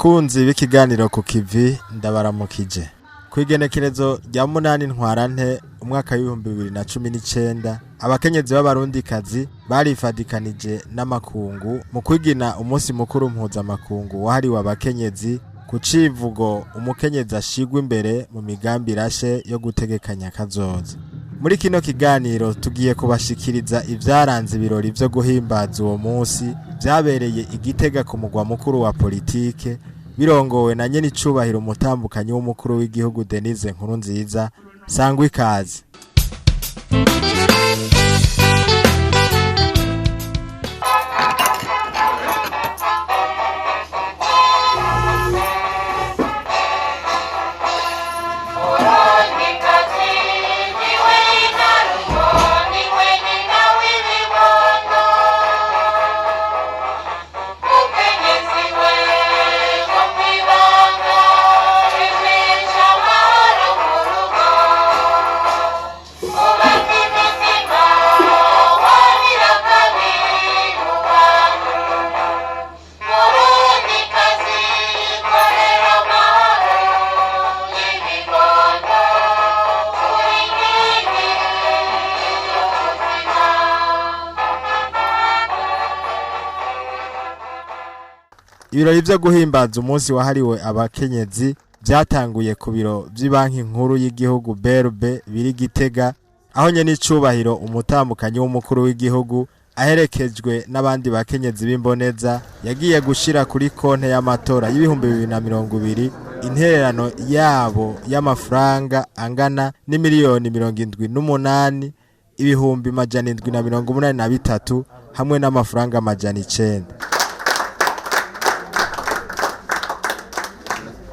Bakunzi b'ikiganiro ku kivi, ndabaramukije. Ku igenekerezo rya 8 Ntwarante umwaka w'2019, abakenyezi b'Abarundikazi barifadikanije n'amakungu mu kwigina umunsi mukuru mpuzamakungu wahariwe abakenyezi ku civugo "Umukenyezi ashigwa imbere mu migambi irashe yo gutegekanya kazoza". Muri kino kiganiro tugiye kubashikiriza ivyaranze ibirori vyo guhimbaza uwo munsi vyabereye i Gitega ku mugwa mukuru wa politike, birongowe na nyenicubahiro umutambukanyi w'umukuru w'igihugu Denise Nkurunziza. Sangwa ikaze. Ibirori vyo guhimbaza umunsi wahariwe abakenyezi vyatanguye ku biro vy'ibanki nkuru y'igihugu BRB biri Gitega, aho nyene icubahiro umutambukanyi w'umukuru w'igihugu aherekejwe n'abandi bakenyezi b'imboneza yagiye gushira kuri konte y'amatora y'2020 intererano yabo y'amafaranga angana n'imiliyoni 78 783 hamwe n'amafaranga 900.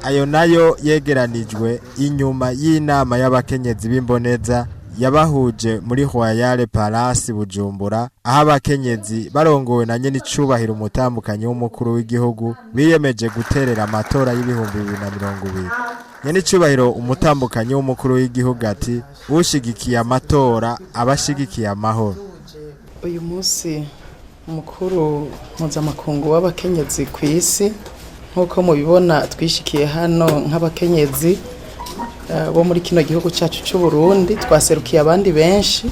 Ayo nayo yegeranijwe inyuma y'inama y'abakenyezi b'imboneza yabahuje muri Royal Palace Bujumbura, aho abakenyezi barongowe na nyene icubahiro umutambukanyi w'umukuru w'igihugu biyemeje guterera amatora y'2020. Nyene icubahiro umutambukanyi w'umukuru w'igihugu ati: "Ushigikiye amatora abashigikiye amahoro." Uyu munsi mukuru mpuzamakungu w'abakenyezi ku isi, nk'uko mubibona, twishikiye hano nk'abakenyezi bo muri kino gihugu cyacu cy'u Burundi. Twaserukiye abandi benshi,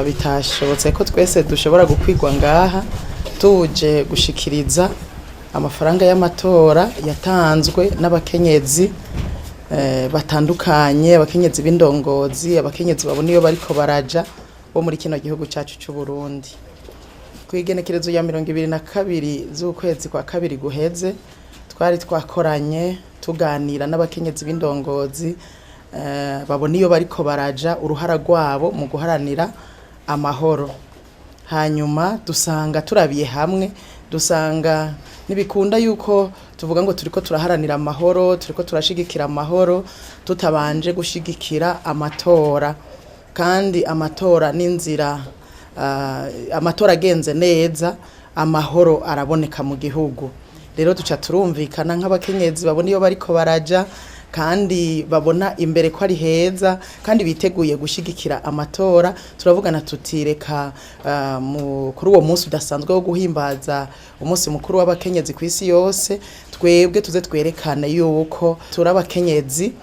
bitashobotse ko twese dushobora gukwigwa ngaha. Tuje gushikiriza amafaranga y'amatora yatanzwe n'abakenyezi batandukanye, abakenyezi b'indongozi, abakenyezi babona iyo bariko baraja bo muri kino gihugu cyacu cy'u Burundi. Ku igenekerezo ya 22 z'ukwezi kwa kabiri guheze, twari twakoranye tuganira n'abakenyezi b'indongozi babona iyo bariko baraja, uruhara rwabo mu guharanira amahoro. Hanyuma dusanga turabiye hamwe, dusanga ntibikunda yuko tuvuga ngo turiko turaharanira amahoro, turiko turashigikira amahoro, tutabanje gushigikira amatora. Kandi amatora n'inzira, amatora agenze neza amahoro araboneka mu gihugu. Rero duca turumvikana nk'abakenyezi babona iyo bariko baraja kandi babona imbere ko ari heza kandi biteguye gushigikira amatora, turavugana tutireka kuri uwo munsi udasanzwe wo guhimbaza umunsi mukuru w'abakenyezi ku isi yose, twebwe tuze twerekane yuko turi abakenyezi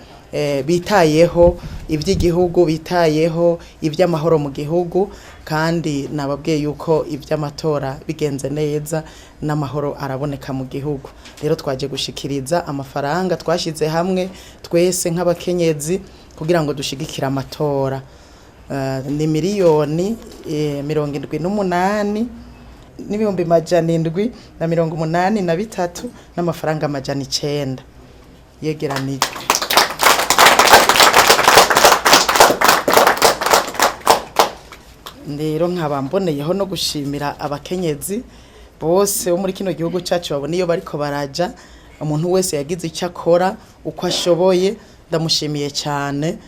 bitayeho iby'igihugu, bitayeho iby'amahoro mu gihugu. Kandi nababwiye yuko iby'amatora bigenze neza n'amahoro araboneka mu gihugu. Rero twaje gushikiriza amafaranga twashyize hamwe twese nk'abakenyezi kugira ngo dushigikire amatora. Ni miliyoni 78 n'783 n'amafaranga 900 yegeranijwe. Rero nkaba mboneyeho no gushimira abakenyezi bose bo muri kino gihugu cyacu babona iyo bariko baraja. Umuntu wese yagize icyo akora uko ashoboye, ndamushimiye cyane.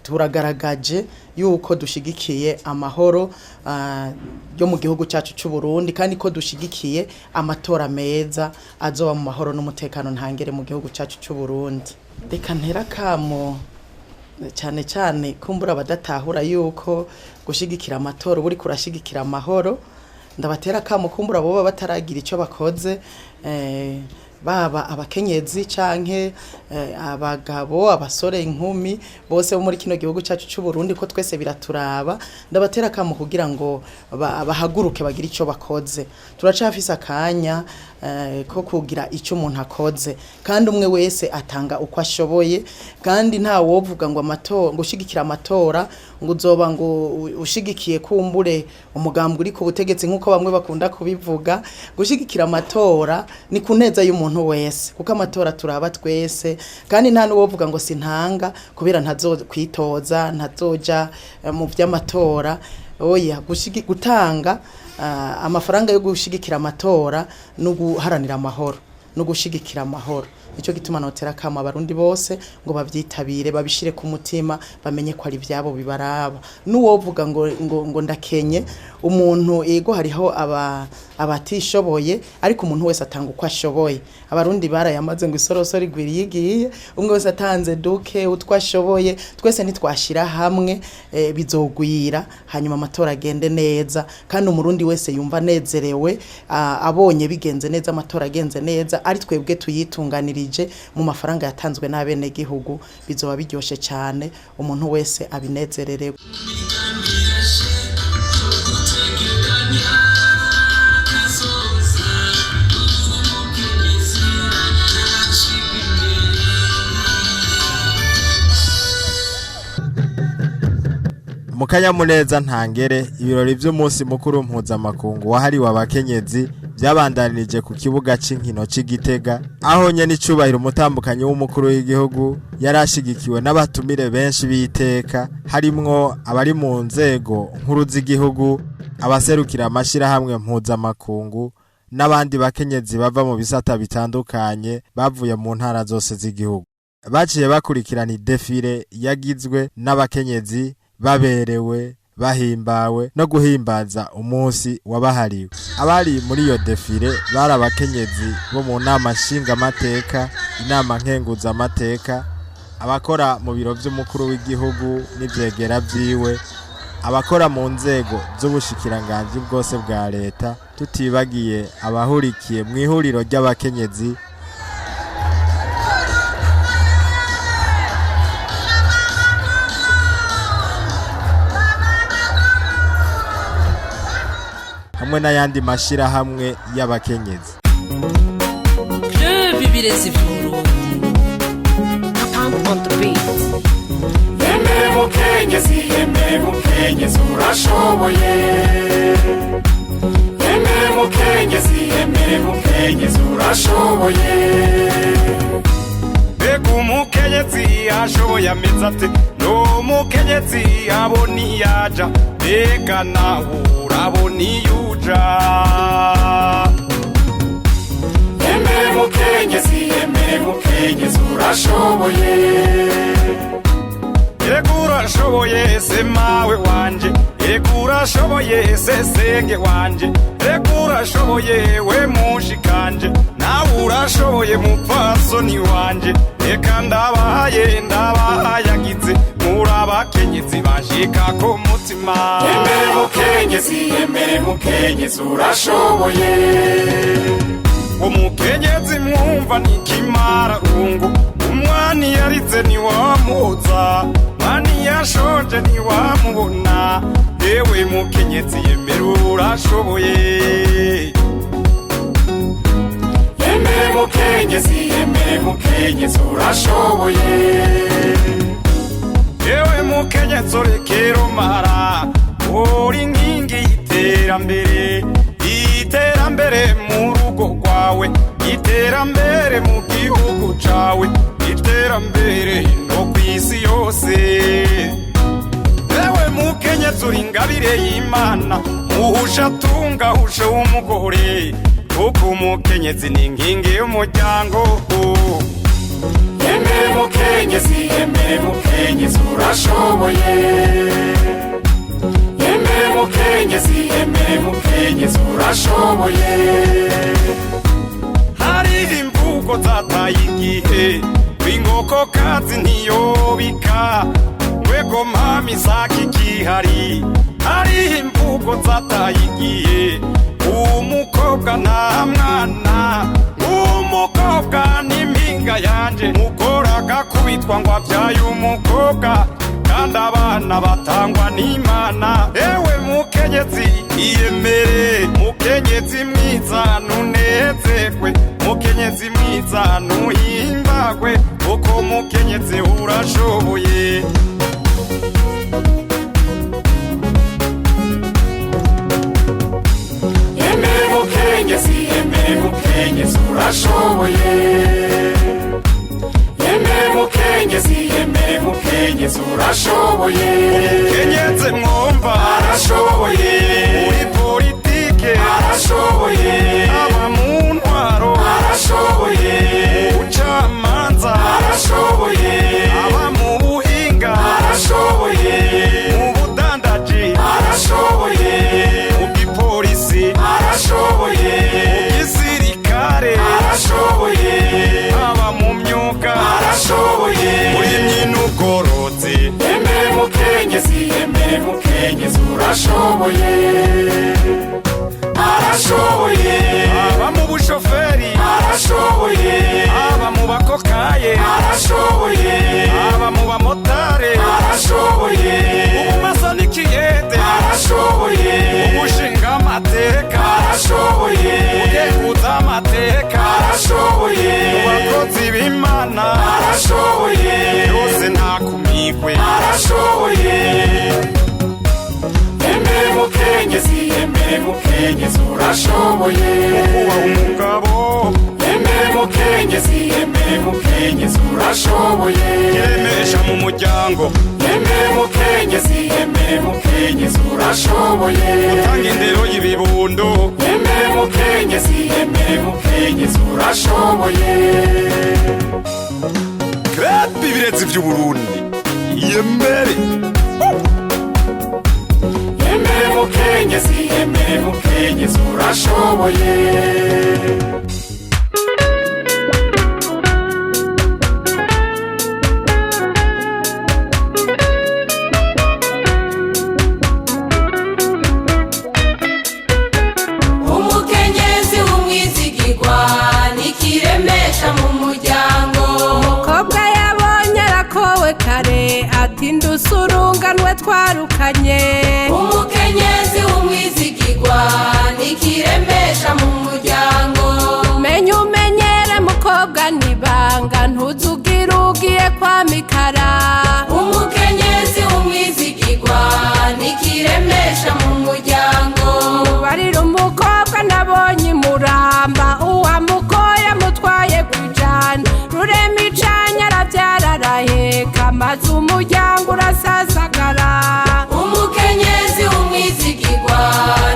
Turagaragaje yuko dushigikiye amahoro yo mu gihugu cyacu cy'u Burundi, kandi ko dushigikiye amatora meza azoba mu mahoro n'umutekano ntangere mu gihugu cyacu cy'u Burundi. Reka ntera kamo cyane cyane kumbura abadatahura yuko gushigikira amatora uba uriko urashigikira amahoro. Ndabatera akamo kumbura boba bataragira icyo bakoze. Baba abakenyezi canke abagabo, abasore, inkumi bose bo muri kino gihugu cyacu cy'u Burundi, ko twese biraturaba. Ndabatera akamo kugira ngo bahaguruke bagire ico bakoze. Turacafise akanya ko kugira ico umuntu akoze, kandi umwe wese atanga uko ashoboye, kandi nta wovuga ngo amatora, ngo ushigikira amatora, ngo uzoba ngo ushigikiye kumbure umugambi uri ku butegetsi, nk'uko bamwe bakunda kubivuga. Gushigikira amatora ni ku neza y'umuntu wese, kuko amatora turaba twese, kandi nta n'uwovuga ngo sintanga kubera ntazokwitoza, ntazoja mu vy'amatora. Oya, gutanga amafaranga yo gushigikira amatora no guharanira amahoro no gushigikira amahoro. Nico gituma notera akamo abarundi bose ngo babyitabire, babishire ku mutima, bamenye ko ari ivyabo bibaraba. N'uwovuga ngo ndakenye umuntu, ego, hariho abatishoboye, ariko umuntu wese atanga uko ashoboye. Abarundi barayamaze ngo isorosoro igwiriye igiye. Umwe wese atanze duke utwo ashoboye, twese nitwashira hamwe, bizogwira, hanyuma amatora agende neza, kandi umurundi wese yumva anezerewe abonye bigenze neza, amatora agenze neza, ari twebwe tuyitunganirije mu mafaranga yatanzwe n'abenegihugu. Bizoba biryoshe cyane, umuntu wese abinezererewe. Mu kanyamuneza ntangere, ibirori by'umunsi mukuru mpuzamakungu wahariwe abakenyezi byabandanirije ku kibuga cy'inkino cy'Igitega, aho nyene icubahiro umutambukanyi w'umukuru w'igihugu yari ashigikiwe n'abatumire benshi b'iteka, harimwo abari mu nzego nkuru z'igihugu, abaserukira amashirahamwe mpuzamakungu n'abandi bakenyezi bava mu bisata bitandukanye bavuye mu ntara zose z'igihugu. Baciye bakurikirana idefire yagizwe n'abakenyezi baberewe, bahimbawe no guhimbaza umunsi wabahariwe. Abari muri iyo defile bari abakenyezi bo mu nama nshingamateka, inama nkenguzamateka, abakora mu biro vy'umukuru w'igihugu n'ivyegera vyiwe, abakora mu nzego z'ubushikiranganji bwose bwa leta, tutibagiye abahurikiye mu ihuriro ry'abakenyezi. Hamwe n'ayandi mashirahamwe y'abakenyezi. Club Ibirezi vy'Uburundi. On the beat. Yemere mukenyezi, yemere mukenyezi, urashoboye. Yemere mukenyezi, yemere mukenyezi, urashoboye. Mbega umukenyezi ashoboye ameze ate? N'umukenyezi abona iyaja, mbega nawe urabona iyo uja? Yemere mukenyezi, yemere mukenyezi, urashoboye. Ego urashoboye se mawe wanje, ego urashoboye se senge wanje, ego urashoboye we mushikanje, nawe urashoboye mupfasoni wanje. Reka ndabahaye, ndabahayagize, muri abakenyezi bashika ku mutima. Yemere mukenyezi, yemere mukenyezi, urashoboye. Umukenyezi mwumva nikimara rungu. Umwana yarize ntiwamuhoza, mwana yashonje ntiwamubona. Yewe mukenyezi, yemera urashoboye. Yemere mukenyezi, yemere mukenyezi, urashoboye. Yewe mukenyezi, urekera umara, uri inkingi y'iterambere, iterambere mu rugo rwawe, iterambere mu gihugu cawe, iterambere no ku isi yose. Yewe mukenyezi, uri ingabire y'Imana, muhusha tunga hushe w'umugore, kuko umukenyezi ni inkingi y'umuryango. Yemere mukenyezi, yemere mukenyezi, urashoboye. Yemere mukenyezi, yemere mukenyezi, urashoboye. Hari imvugo zataye igihe, w'inkokokazi ntiyobika, rwego mpami isaka ikihari. Hari imvugo zataye igihe, umukobwa nta mwana, umukobwa mpinga yanje mukora agakubitwa ngo abyaye umukobwa kandi abana batangwa n'Imana. Ewe mukenyezi iyemere, mukenyezi mwiza nunezerwe, mukenyezi mwiza nuhimbagwe, kuko mukenyezi urashoboye. Emere mukenyezi, emere mukenyezi urashoboye. Emere mukenyezi, emere mukenyezi urashoboye. Umukenyezi mwumva arashoboye, muri politike arashoboye, aba mu ntwaro arashoboye, mu bucamanza arashoboye, aba mu buhinga arashoboye, mu budandaji arashoboye, mu gipolisi arashoboye, mu gisirikare arashoboye, aba mu myuga arashoboye, muri myinugorozi. Emere mukenyezi, emere mukenyezi urashoboye, arashoboye, aba mu bushoferi arashoboye, aba mu bakokaye arashoboye, aba mu bamotare arashoboye, ubumaso n'ikiyede arashoboye, umushinga amateka arashoboye, ugeguza amateka arashoboye, mu bakozi b'Imana arashoboye, yose nta kumigwe arashoboye. Emere mukenyezi, emere mukenyezi urashoboye, kuba umugabo. Emere mukenyezi, emere mukenyezi urashoboye, kiremesha mu muryango. Emere mukenyezi, emere mukenyezi urashoboye, utanga indero y'ibibundo. Emere mukenyezi, emere mukenyezi urashoboye. Krepi ibirezi vy'Uburundi yemere. Emere mukenyezi, emere mukenyezi urashoboye. Umukenyezi w'umwizigirwa nikiremesha mu muryango. Umukobwa yabonye arakowe kare ati ndusurunganwe twarukanye. Umukenyezi w'umwizigirwa nikiremesha mu muryango. Menya umenyere mukobwa nibanga ntuzugire ugiye kwa mikara. Umukenyezi w'umwizigirwa nikiremesha mu muryango. Barira umukobwa nabonye imuramba uwamukoye amutwaye kwijana rurema icanya arabyara araheka maze umuryango urasasagara. Umukenyezi w'umwizigirwa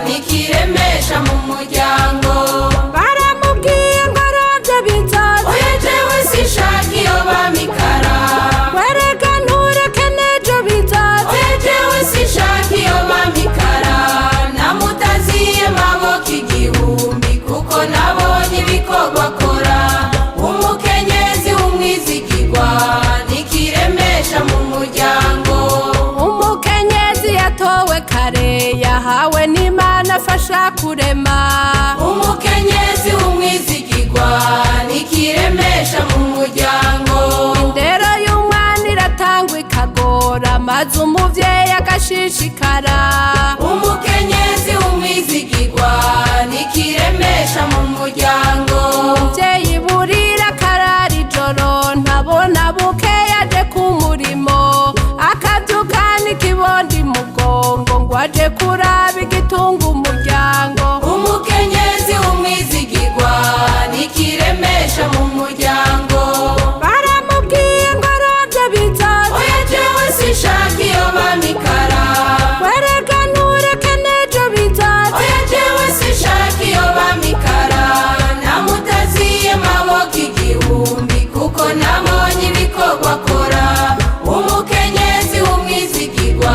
nikiremesha mu muryango. Baramubwiye ngo arabye bizoze. Oya jewe sinshaka iyo bamikara. Wereka ntureke n'ejo bizoze. Oya jewe sinshaka iyo bamikara. Namutaziye maboko igihumbi kuko nabonye ibikorwa akora. Umukenyezi w'umwizigirwa nikiremesha mu muryango. Umukenyezi yatowe kare yahawe n'Imana afasha kurema. Umukenyezi w'umwizigirwa nikiremesha mu muryango. Indero y'umwana iratangwa ikagora maze umuvyeyi agashishikara. Umukenyezi w'umwizigirwa nikiremesha mu muryango. Umuvyeyi burira akarara ijoro ntabona buke yaje ku murimo akavyuka n'ikibondi mugongo ngo aje kuraba igitunga umuryango. Umukenyezi w'umwizigirwa nikiremesha mu muryango. Baramubwiye ngo arabye bizoze. Oya jewe sinshaka iyo bamikara. Wereka ntureke n'ejo bizoze. Oya jewe sinshaka iyo bamikara. Namutaziye maboko igihumbi kuko nabonye ibikorwa akora. Umukenyezi w'umwizigirwa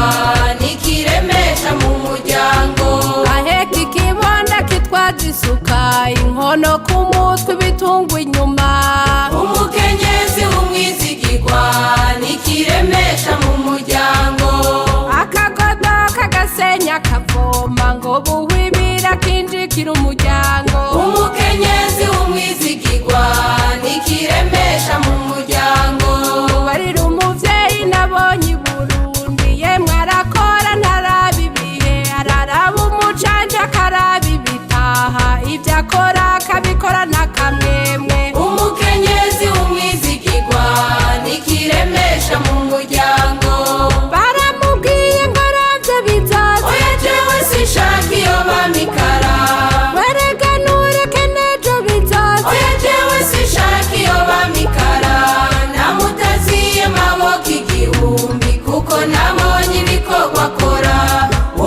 nikiremesha mu muryango. Aheka ikibonda kitwaje isuka inkono ku mutwe ibitungwa inyuma. Umukenyezi w'umwizigirwa nikiremesha mu muryango. Akagodo kagasenya kavoma ngo buhwibira kinjikira umuryango. Umukenyezi w'umwizigirwa nikiremesha nikiremesha mu muryango. Barira umuvyeyi nabonye i Burundi, yemwe arakora ntaraba ibihe, araraba umucanja akaraba ibitaha, ibyo akora akabikora n'akamwemwe. Umukenyezi w'umwizigirwa nikiremesha mu muryango. Baramubwiye ngo aravye bizaza, oya jewe sinshaka iyo bamikara. Werega ntureke n'ejo bizaza, oya jewe sinshaka iyo bamikara. Namutaziye maboko igihumbi kuko nabonye ibikorwa akora.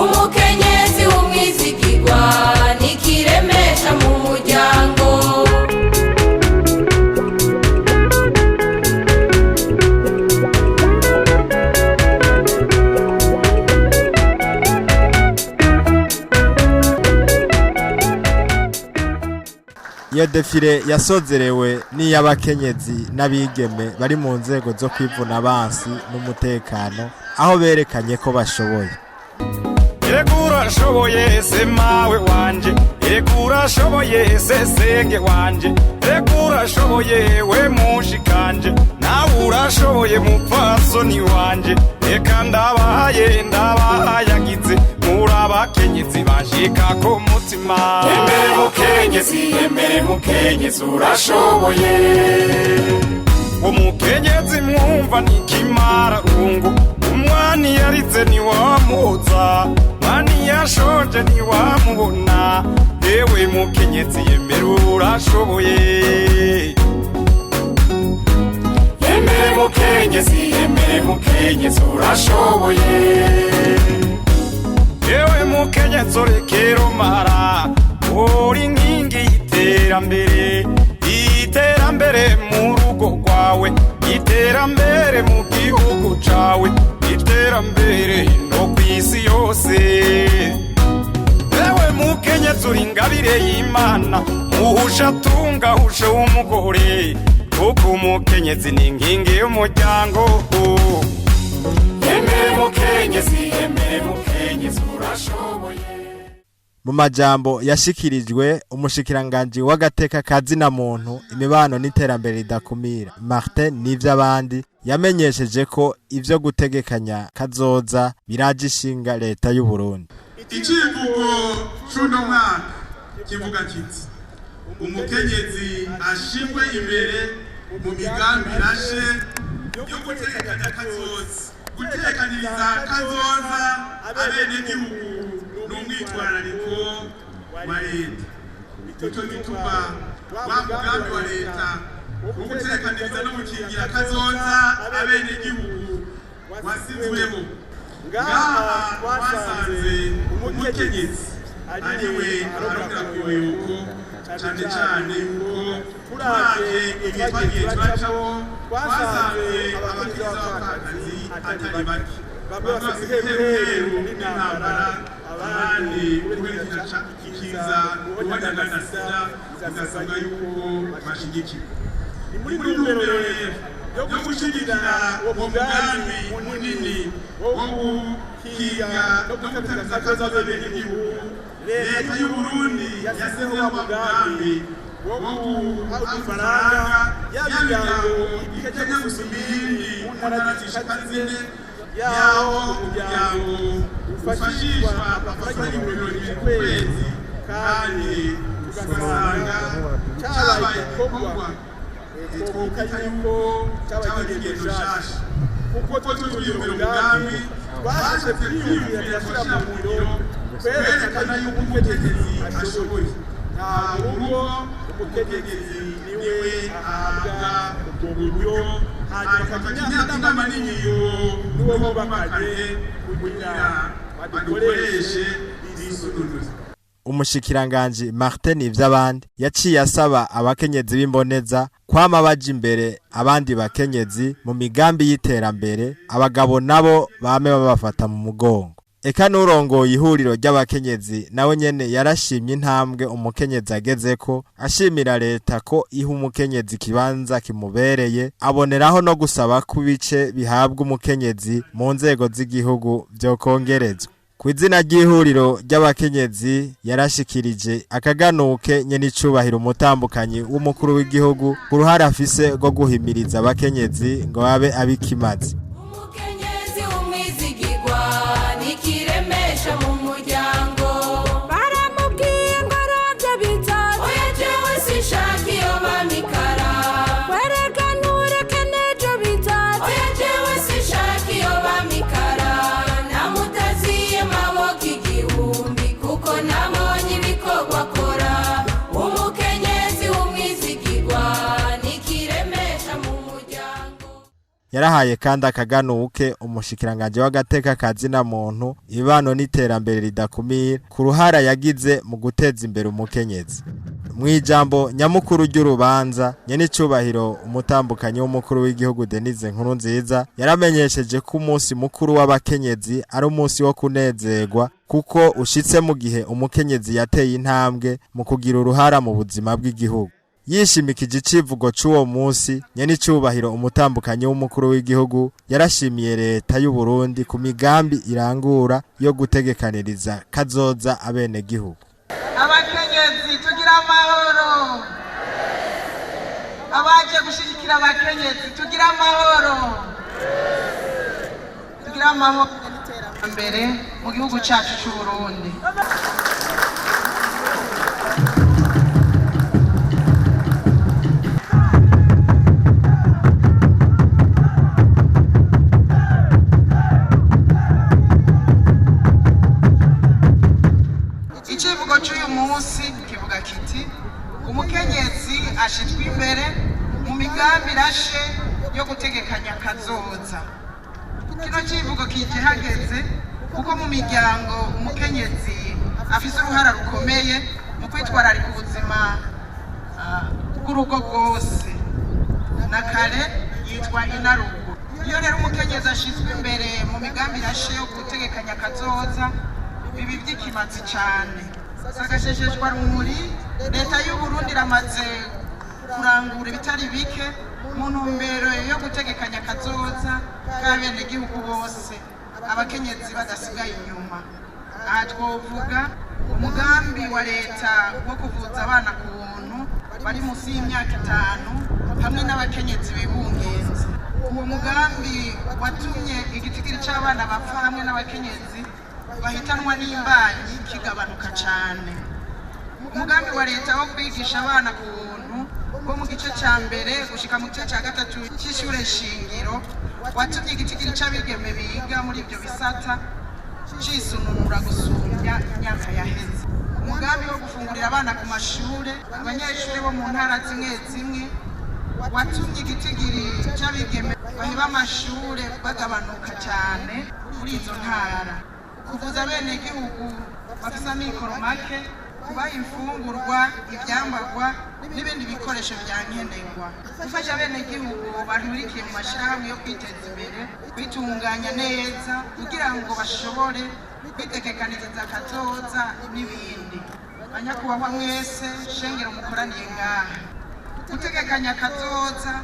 Umukenyezi w'umwizigirwa nikiremesha mu muryango. Iyo defile yasozerewe n'iy'abakenyezi n'abigeme bari mu nzego zo kwivuna abansi n'umutekano, aho berekanye ko bashoboye. Erega urashoboye se mawe wanje, erega urashoboye se senge wanje, erega urashoboye we mushikanje, nawe urashoboye mupfasoni wanje. Reka ndabahaye ndabahayagize, muri abakenyezi bashika ku mutima. Emere mukenyezi, emere mukenyezi urashoboye. Umukenyezi mwumva nikimara rungu, umwana yarize ntiwamuhoza, mwana yashonje ntiwamubona. Ewe mukenyezi yemera urashoboye. Emere mukenyezi, emere mukenyezi urashoboye. Ewe mukenyezi urekera umara, uri inkingi y'iterambere, iterambere mu rugo rwawe, iterambere mu gihugu cawe, iterambere no kw'isi yose. Ewe mukenyezi uri ingabire y'Imana, muhusha tunga hushe w'umugore, kuko umukenyezi ni inkingi y'umuryango. Emere mukenyezi, emere mukenyezi urashoboye. Mu majambo yashikirijwe umushikiranganji w'agateka kazina muntu, imibano n'iterambere ridakumira, Martin Nivyabandi, yamenyesheje ko ivyo gutegekanya kazoza biraje ishinga leta y'u Burundi. Icivugo c'uno mwaka kivuga kiti: umukenyezi ashirwe imbere mu migambi irashe yo gutegekanya kazoza, gutegekaniriza kazoza abenegihugu n'umwitwarariko wa leta. Nico gituma wa mugambi wa leta wo gutegekaniriza no gukingira kazoza abenegihugu wasizweho. Ngaha twasanze umukenyezi ariwe arondera kuyoyoko, cane cane yuko turavye igihe twagiye turacamo, twasanze abakenyezi b'abapfakazi atari bake, bamwe bafise iheruheru n'intambara, abandi kubera ikiza guhonyana na sida, bigasabwa yuko bashigikirwa. Ni muri ntumbero rero yo gushigikira uwo mugambi munini wo gukinga no gutekereza kazoza abenegihugu, leta y'u Burundi yasizeho umugambi wo guha amafaranga y'imiryango ikennye gusumba iyindi mu ntara zishika zine, yaho umuryango ufashishwa amafaranga 200,000 ku kwezi, kandi ugasanga cabaye igikorwa twokwita yuko cabaye ingendo nshasha, kuko twiyumvira umugambi twaje kwiyumvira turashira mu ngiro kwerekana yuko umukenyezi ashoboye. Nta rugo umukenyezi niwe ahabwa ubwo buryo, hanyuma akajya inama n'ingingo n'uwo bubakanye kugira badukoreshe bisununuze. Umushikiranganji Martin Nivyabandi yaciye asaba abakenyezi b'imboneza kwama baja imbere abandi bakenyezi mu migambi y'iterambere, abagabo nabo bame babafata mu mugongo. Eka n'urongoye ihuriro ry'abakenyezi nawe nyene yarashimye intambwe umukenyezi agezeko, ashimira leta ko iha umukenyezi ikibanza kimubereye, aboneraho no gusaba ko ibice bihabwa umukenyezi mu nzego z'igihugu vyokongerezwa. Ku izina ry'ihuriro ry'abakenyezi yarashikirije akaganuke nyenicubahiro umutambukanyi w'umukuru w'igihugu ku ruhare afise rwo guhimiriza abakenyezi ngo babe abikimazi. Umukenyezi w'umwizigirwa nikiremesha mu muryango. Baramubwiye ngo arabye bizaza. Oya jewe sinshaka iyo bamikara. Wereka ntureke n'ejo bizaza. Oya jewe sinshaka iyo bamikara. Namutaziye maboko igihumbi kuko nabonye ibikorwa akora. Umukenyezi w'umwizigirwa nikiremesha mu muryango. Yarahaye kandi akaganuke umushikiranganje w'agateka kazina muntu ibano n'iterambere ridakumira ku ruhara yagize mu guteza imbere umukenyezi. Mu ijambo nyamukuru ry'urubanza nyenicubahiro umutambukanyi w'umukuru w'igihugu Denise Nkurunziza yaramenyesheje ko umunsi mukuru w'abakenyezi ari umunsi wo kunezerwa kuko ushitse mu gihe umukenyezi yateye intambwe mu kugira uruhara mu buzima bw'igihugu. Yishimikije icivugo c'uwo munsi nyenicubahiro umutambukanyi w'umukuru w'igihugu yarashimiye leta y'u Burundi ku migambi irangura yo gutegekaniriza kazoza abenegihugu. Abakenyezi tugira amahoro, abaje gushigikira abakenyezi tugira amahoro, tugira amahoro n'iterambere mu gihugu cyacu cy'u Burundi. Icivugo cy'uyu munsi kivuga kiti umukenyezi ashitwa imbere mu migambi irashe yo gutegekanya kazoza. Kino civugo kije hageze kuko mu miryango umukenyezi afise uruhara rukomeye mu kwitwararika ubuzima bw'urugo rwose. Na kare yitwa inarugo. Iyo rero umukenyezi ashizwe imbere mu migambi irashe yo gutegekanya kazoza bibi by'ikimazi cyane. Sagashesheshwa rumuri leta y'u Burundi iramaze kurangura ibitari bike mu ntumbero yo gutegekanya kazoza k'abenegihugu bose, abakenyezi badasigaye inyuma. Aha twovuga umugambi wa leta wo kuvuza abana ku buntu bari munsi y'imyaka 5 hamwe n'abakenyezi bibungenze. Uwo mugambi watumye igitigiri c'abana bapfa hamwe n'abakenyezi bahitanwa n'imbanyi kigabanuka cyane. Umugambi wa leta wo kwigisha abana ku buntu bo mu gice ca mbere gushika mu gice ca gatatu c'ishure shingiro watumye igitigiri c'abigeme biga muri ibyo bisata cisununura gusumbya imyaka yaheze. Umugambi wo gufungurira abana ku mashure abanyeshure bo mu ntara zimwe zimwe watumye igitigiri c'abigeme baheba amashure bagabanuka cyane muri izo ntara. Kuvuza abenegihugu bafise amikoro make, kubaha imfungurwa, ivyambarwa n'ibindi bikoresho vya nkenerwa. Gufasha abenegihugu bahurikiye mu mashirahamwe yo kwiteza imbere, kwitunganya neza kugira ngo bashobore kwitegekaniriza kazoza n'ibindi. Banyakubahwa mwese shengero mukoraniye ngaha, gutegekanya kazoza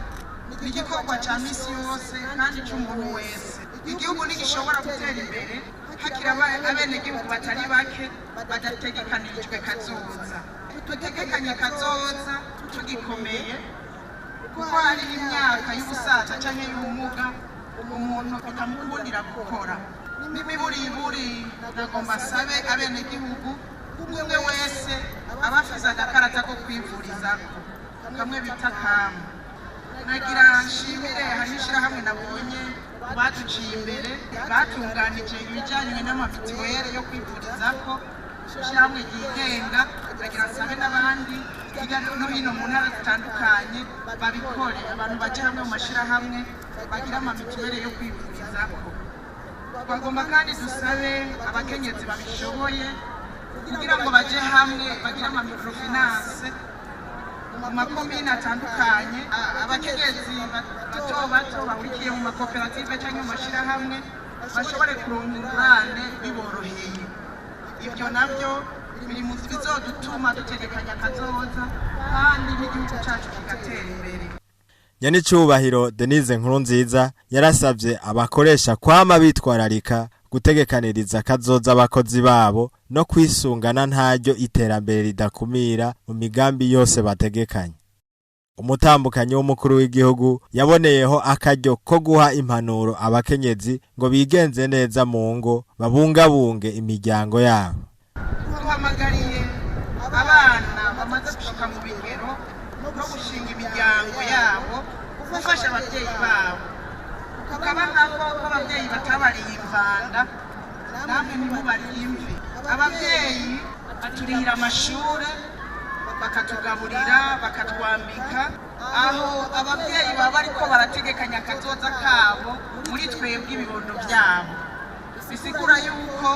ni igikorwa ca misi yose kandi c'umuntu wese. Igihugu ntigishobora gutera imbere hakiri abenegihugu batari bake badategekanirijwe kazoza. Dutegekanye kazoza tugikomeye kuko hari imyaka y'ubusaza canke y'ubumuga umuntu bitamukundira gukora. N'imiburiburi nagomba asabe abenegihugu umwe wese aba afise agakarata ko kwivurizako kamwe bita kamu. Nagira nshimire hari ishirahamwe nabonye baduciye imbere batunganije ibijyanye n'amamituweli yo kwivurizako, ishirahamwe ryigenga. Nagira nsabe n'abandi hirya no hino mu ntara zitandukanye babikore, abantu baje hamwe mu mashirahamwe bagira amamituweli yo kwivurizako. Bagomba kandi dusabe abakenyezi babishoboye kugira ngo baje hamwe bagire amamikrofinance mu makomine atandukanye. Abakenyezi bato bato bahurikiye mu makoperative cyangwa mu mashirahamwe bashobore kuronka ingurane biboroheye. Ibyo nabyo biri mu bizodutuma dutegekanya kazoza kandi n'igihugu cyacu kigatera imbere. Nyenicubahiro Denise Nkurunziza yarasabye abakoresha kwama bitwararika Gutegekaniriza akazoza abakozi babo no kwisungana ntaryo iterambere ridakumira mu migambi yose bategekanye. Umutambukanyi w'umukuru w'igihugu yaboneyeho akaryo ko guha impanuro abakenyezi ngo bigenze neza mu ngo, babungabunge imiryango yabo. Duhamagariye abana bamaze gushika mu bigero no gushinga imiryango yabo gufasha ababyeyi babo, ukaba nk'ako ko ababyeyi batabariye imvanda, namwe ntimubariye imvi. Ababyeyi baturihira amashure, bakatugaburira, bakatwambika. Aho ababyeyi baba bariko barategekanya akazoza kabo muri twebwe ibibondo byabo, bisigura yuko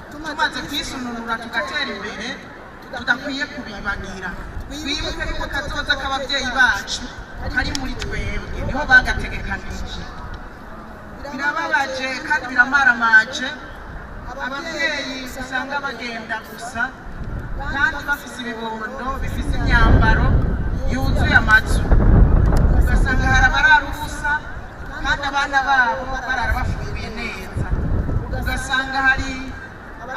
tumaze kwisununura tugatera imbere tudakwiye kubibagira. Twibuke yuko kazoza k'ababyeyi bacu kari muri twebwe, niho bagategekanije. Birababaje kandi biramaramaje ababyeyi usanga bagenda gusa kandi bafise ibibondo bifise imyambaro yuzuye amazu, ugasanga hari abarara ubusa kandi abana babo barara bafunguye neza, ugasanga hari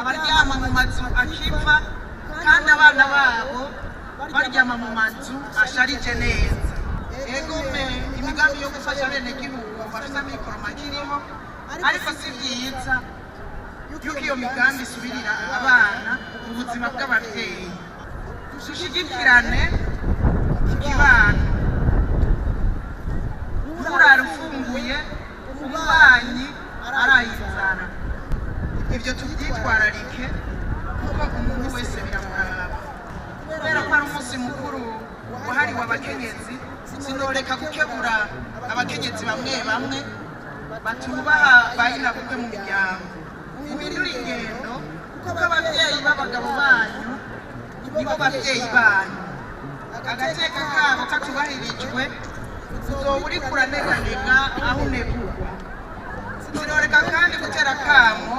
abaryama mu mazu akiva kandi abana babo baryama mu mazu asharije neza. Egome imigambi yo gufasha abenegihugu bafise amikoro makiriho, ariko si vyiza yuko iyo migambi isubirira abana mu buzima bw'ababyeyi. Dushigikirane ikibano, nturara ufunguye umubanyi arayinzara. Ibyo tubyitwararike kuko umuntu wese biramuraba. Kubera ko ari umunsi mukuru wahariwe abakenyezi, sinoreka gukebura abakenyezi bamwe bamwe batubaha bayinabukwe mu miryango. Muhindure ingendo kuko ababyeyi b'abagabo banyu nibo babyeyi banyu. Agateka kabo katubahirijwe uzoba uriko uraneganega aho unegurwa. Sinoreka kandi gutera akamo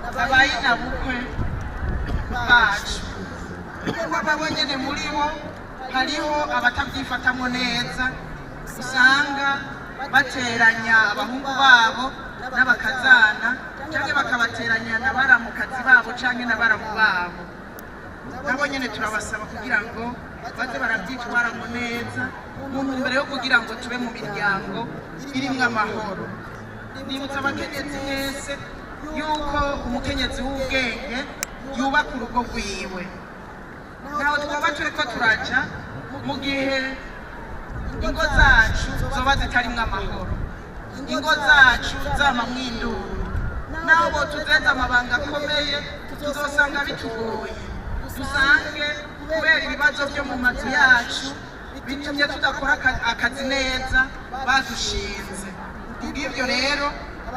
abayinabukwe bacu, kuko abo nyene muri bo hariho abatavyifatamwo neza, usanga bateranya abahungu babo n'abakazana, canke bakabateranya na baramukazi babo canke na baramu babo. Nabo nyene turabasaba kugira ngo baze baravyitwaramwo neza mu ntumbero yo kugira ngo tube mu miryango irimwo amahoro. Nibutsa abakenyezi mwese yuko umukenyezi w'ubwenge yubaka urugo rwiwe. Ntaho twaba turiko turaja mu gihe ingo zacu zoba zitarimwo amahoro, ingo zacu zamamwo induru. Naho botuzeza amabanga akomeye tuzosanga bitugoye, dusange kubera ibibazo vyo mu mazu yacu bitumye tudakora akazi neza badushinze. Kubw'ivyo rero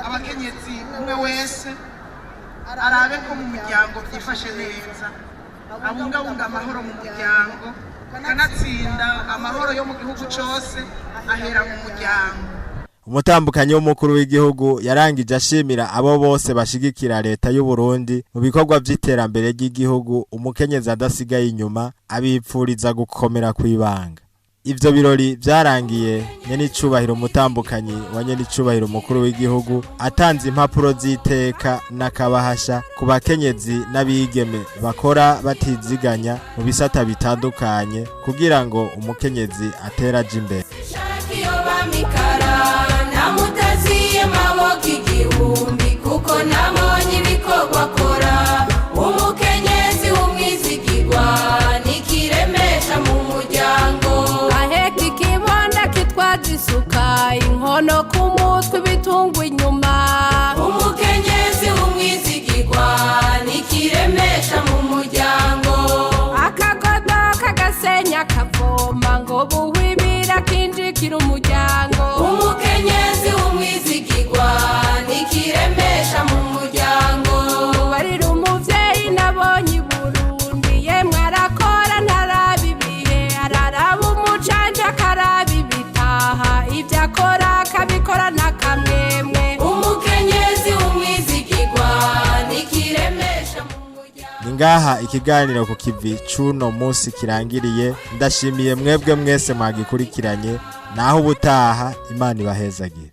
abakenyezi umwe wese arabe ko mu muryango vyifashe neza, abungabunga amahoro mu muryango, kanatsinda amahoro yo mu gihugu cose ahera mu muryango. Umutambukanyi w'umukuru w'igihugu yarangije ashimira abo bose bashigikira leta y'u Burundi mu bikorwa vy'iterambere ry'igihugu, umukenyezi adasigaye inyuma, abipfuriza gukomera kw'ibanga. Ivyo birori vyarangiye nyenicubahiro umutambukanyi wa nyenicubahiro umukuru w'igihugu atanze impapuro z'iteka n'akabahasha ku bakenyezi n'abigeme bakora batiziganya mu bisata bitandukanye kugira ngo umukenyezi ateraje imbere. Iyo bamikara namutaziye maboko igihumbi kuko nabonye ibikorwa akora. Umukenyezi w'umwizigirwa nikiremesha mu muryango, aheka ikibonda kitwaje isuka, inkono ku mutwe ibitungwa inyuma. Umukenyezi w'umwizigirwa nikiremesha mu muryango, akagodo kagasenya kavoma ngo buhwibira kinjikira umuryango. Umukenyezi w'umwizigirwa nikiremesha mu muryango. Barira umuvyeyi nabonye i Burundi, yemwe arakora ntaraba ibihe, araraba umucanja akaraba ibitaha, ivyo akora akabikora n'akamwemwe. Umukenyezi w'umwizigirwa nikiremesha mu muryango. Ni ngaha ikiganiro ku kivi c'uno munsi kirangiriye. Ndashimiye mwebwe mwese mwagikurikiranye, naho ubutaha Imana ibahezagire.